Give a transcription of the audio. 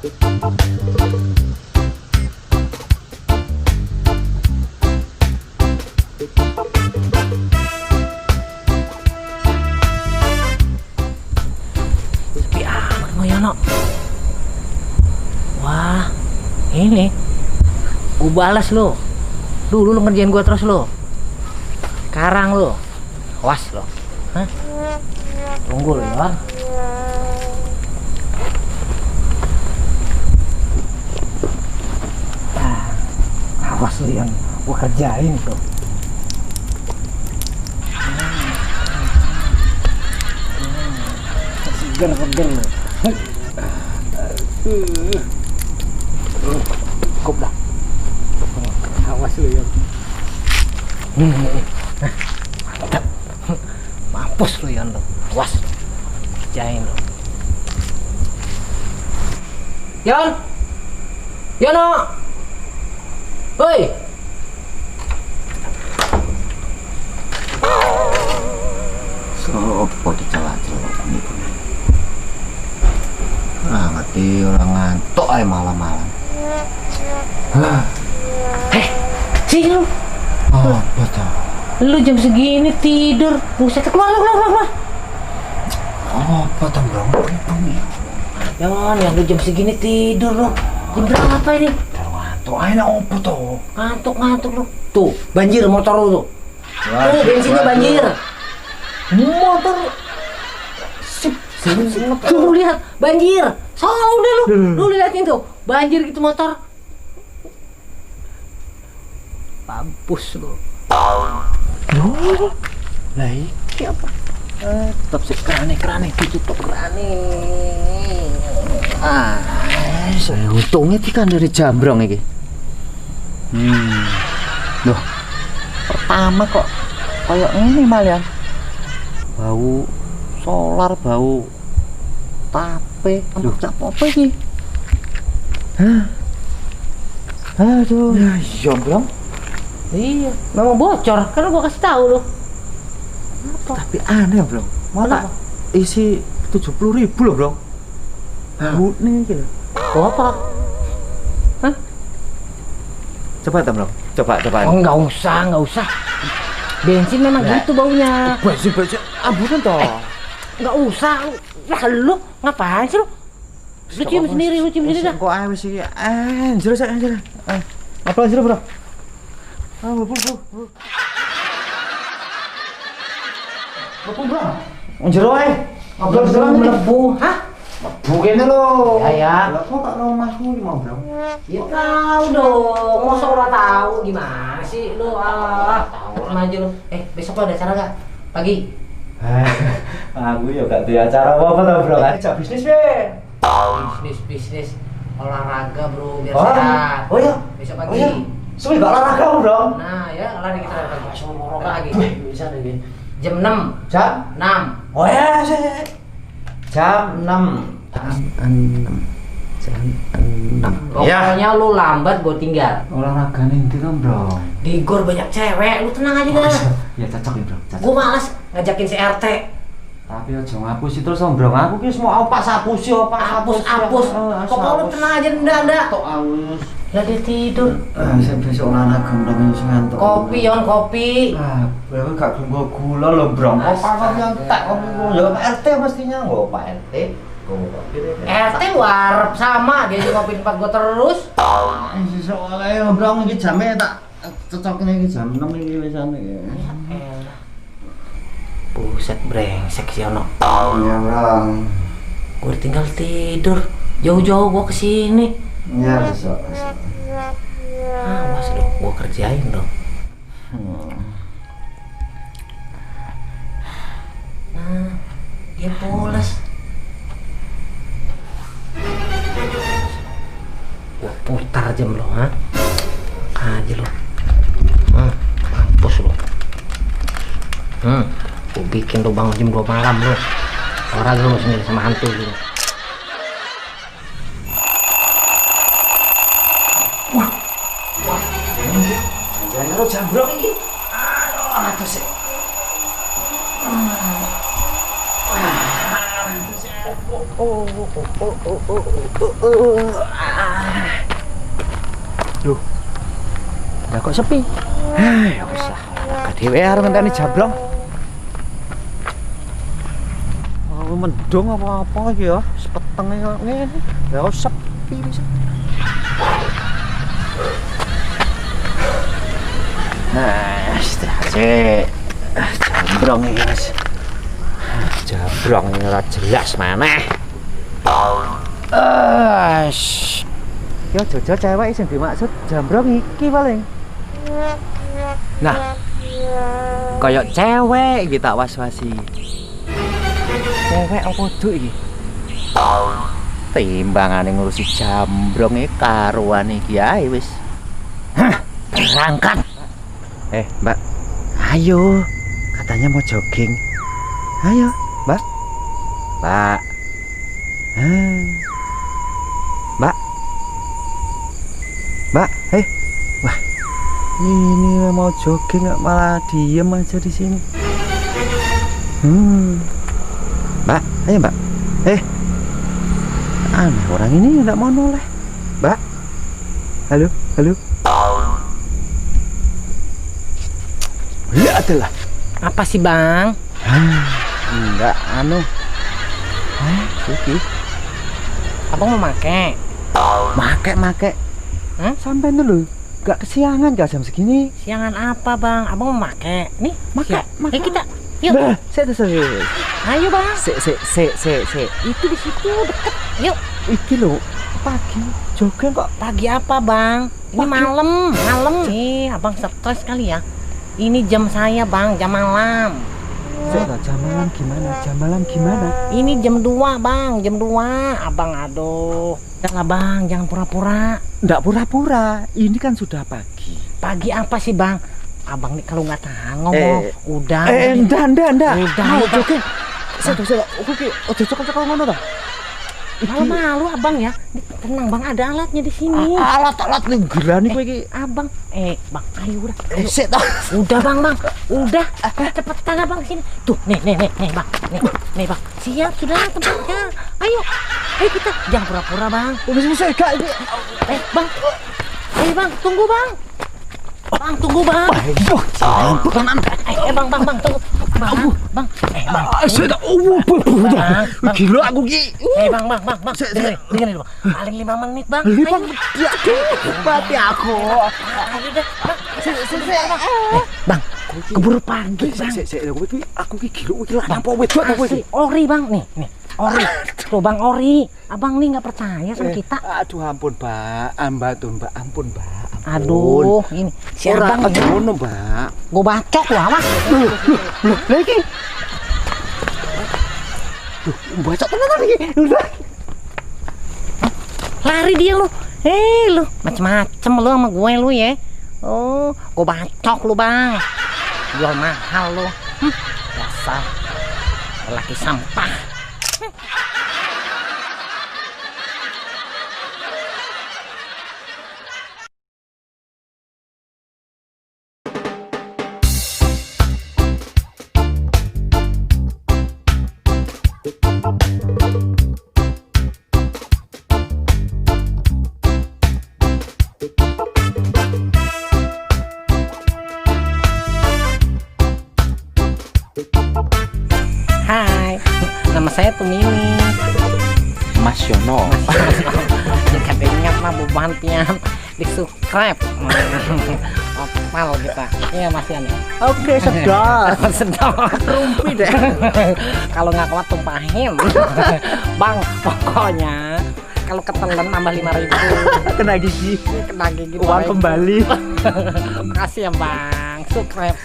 Sepi amat mau Yono. Wah, ini gua balas lo. Dulu lu ngerjain gua terus lo. Sekarang lo, awas lo. Hah? Tunggu lo ya. Ah, awas lo yang gua kerjain tuh. Seger-seger lo. Cukup dah. Awas lu ya. Mantap. Mampus lu ya lu. Awas. Kerjain lu. Yon. Yono. Woi. Sopo dicelak-celok niku. Ah, ngerti orang ngantuk ae malam-malam. Sini lu. Apa toh? Lu jam segini tidur. Buset, keluar lu, keluar. Apa toh, Bro? Jangan, yang lu jam segini tidur lu. Jam berapa ini? Ngantuk ae nak opo toh? Ngantuk lu. Tuh, banjir motor lu tuh. Tuh, bensinnya banjir. Motor sip. Tuh lihat, banjir. Soal udah lu. Lu liatin tuh, banjir gitu motor. Mampus lu. Loh, lah iki apa? Tetap sih kerane ditutup kerane. Ah, untungnya iki kan dari jambrong iki. Loh, pertama kok kayak ngene malian. Bau solar, bau tape. Loh, cak apa iki? Hah? Aduh. Ya iya, Bro. Iya, memang bocor, karena gua kasih tahu lo. Apa? Tapi aneh, Bro. Malah isi 70.000 loh, Bro. Bau nih gitu. Bau apa? Hah? Coba, Bro. Coba. Oh, nggak usah. Bensin memang gitu baunya. Bensin ambunan toh. Nggak usah. Lah lu ngapain sih lu? Lu cium sendiri, dah. Kok ae wis iki. Anjir, anjir. Apa anjir, Bro? Bu. Bro. Jero ae. Ngobrol jero mlebu, hah? Mlebu kene lho. Ya. Lah kok tak rumahku iki mau, Bro? Ya tahu dong. Masa ora tahu gimana sih lu? Ah, tahu aja lu. Besok ada acara enggak? Pagi. Aku ya gak duwe acara apa-apa to, Bro. Ajak bisnis, we. Bisnis olahraga, Bro, biar sehat. Oh iya. Besok pagi. Oh, iya. Suwi gak olahraga, Bro. Nah, ya lari kita pagi. Olahraga lagi. Bisa nih. Jam 6. Jam 6. Oh ya, jam 6. Jam 6. Pokoknya lu lambat gua tinggal. Olahraga ning ndi to, Bro? Di gor banyak cewek, lu tenang aja dah. Ya cocok ya, Bro. Gua males ngajakin si RT. Tapi aja ngapusi terus, Bro. Aku ki wis mau opas apusi, opas apus. Pokoknya lu tenang aja ndak. Tok aus. Lah dia tidur. Saya besok olahraga Bro, wis ngantuk. Kopi yon kopi. Ah, bro gak ganggu gula lho, Bro. Apa entek kopi ya Pak RT mestinya nggo Pak RT. Nggo kopi. RT warep sama dia juga kopi tempat gua terus. Soale Bro iki jame tak cocokne iki jam 6 iki wisan iki. Ya elah. Buset brengsek si Ono. Iya, Bro. Gua tinggal tidur. Jauh-jauh gua kesini. Iya, besok. Awas dong, gua kerjain dong. Nah, dia pulas. Gua putar jam lo, ha? Aja lo. Mampus lo. Gua bikin lo bangun jam 2 malam lo. Olahraga lo sendiri sama hantu gitu. Wah, jangan karo jambrong iki. Aduh, aduh sik. Oh, oh, oh, oh, oh, oh, oh. Ah. Duh. Lah kok sepi? Ah, ya wis lah. Dhewe arep ngenteni jambrong. Oh, mendung apa-apa iki ya, sepetenge kok ngene. Lah kok sepi wis. Nah, istirahat sik. Jambrong iki wis. Jambrong ora jelas maneh. Ya jojo cewek sing dimaksud jambrong iki paling. Nah, koyok cewek iki tak was-wasi. Cewek apa duk iki? Timbangane ngurusi jambrong iki karuan iki ae wis. Hah, berangkat. Mbak. Ayo, katanya mau jogging. Ayo, Mbak. Mbak. Mbak. Mbak, Wah. Ini mau jogging malah diem aja di sini. Mbak, ayo Mbak. Aneh orang ini nggak mau noleh. Mbak. Halo, halo. Ya adalah. Apa sih, Bang? Enggak, anu. Iki. Abang mau make? Make. Hah? Sampai dulu. Gak kesiangan gak jam segini? Siangan apa, Bang? Abang mau make? Nih, make. Kita. Yuk. Nah, sik. Ayo, Bang. Sik. Itu di situ deket. Yuk. Iki lho, pagi jogging kok. Pagi apa, Bang? Ini malam, malam. Abang stres kali ya. Ini jam saya, Bang, jam malam. Sik, jam malam gimana? Jam malam gimana? Ini jam 2, Bang, jam 2. Abang, aduh. Udah lah, Bang, jangan pura-pura. Nggak pura-pura, ini kan sudah pagi. Pagi apa sih, Bang? Abang nih kalau nggak tahan ngomong. Udah. Ndak. Udah, mau jogging. Sik, oke, ojo cekel-cekel ngono ta. Malu-malu abang ya. Tenang, Bang, ada alatnya di sini. Alat-alat nih gila nih kowe iki. Abang, Bang, ayo udah. Ayo. Sik toh. Udah, Bang. Udah. Cepetan abang sini. Tuh, nih, Bang. Nih, Bang. Siap sudah tempatnya. Ayo. Ayo kita jangan pura-pura, Bang. Wis gak ini. Bang. Ayo, Bang, tunggu, Bang. Bang, tunggu, Bang. Aduh, tenan. Bang, tunggu. Bang. Bang. Bang. Gila aku ki. Bang. Dengerin, Bang. Paling 5 menit, Bang. 5 menit. Mati aku. Ayo deh, Bang. Bang, keburu pagi, Bang. Sik, aku ki gila iki lanang apa wedok ta kowe iki? Ori, Bang, nih. Ori. Tuh, Bang Ori. Abang nih nggak percaya sama kita. Aduh, ampun, Mbak. Ampun, Mbak. Aduh, ini si abang aja ngono, Mbak. Gua bacok lu, awas. Loh, lha iki. Duh, bacok tenan iki. Udah. Lari dia lu. Lu macem-macem lu sama gue lu ya. Oh, gua bacok lu, Bang. Jual mahal lu. Dasar lelaki sampah. Hai, nama saya Tumini. Mas Yono. Jika ingat mah bubantian di subscribe. Opal kita. Iya Mas Yan. Oke, sedot. Sedot. Rumpi deh. Kalau nggak kuat tumpahin. Bang, pokoknya kalau ketelen nambah 5.000. Kena gigi. Kena gigi. Uang kembali. Makasih ya, Bang. Subscribe.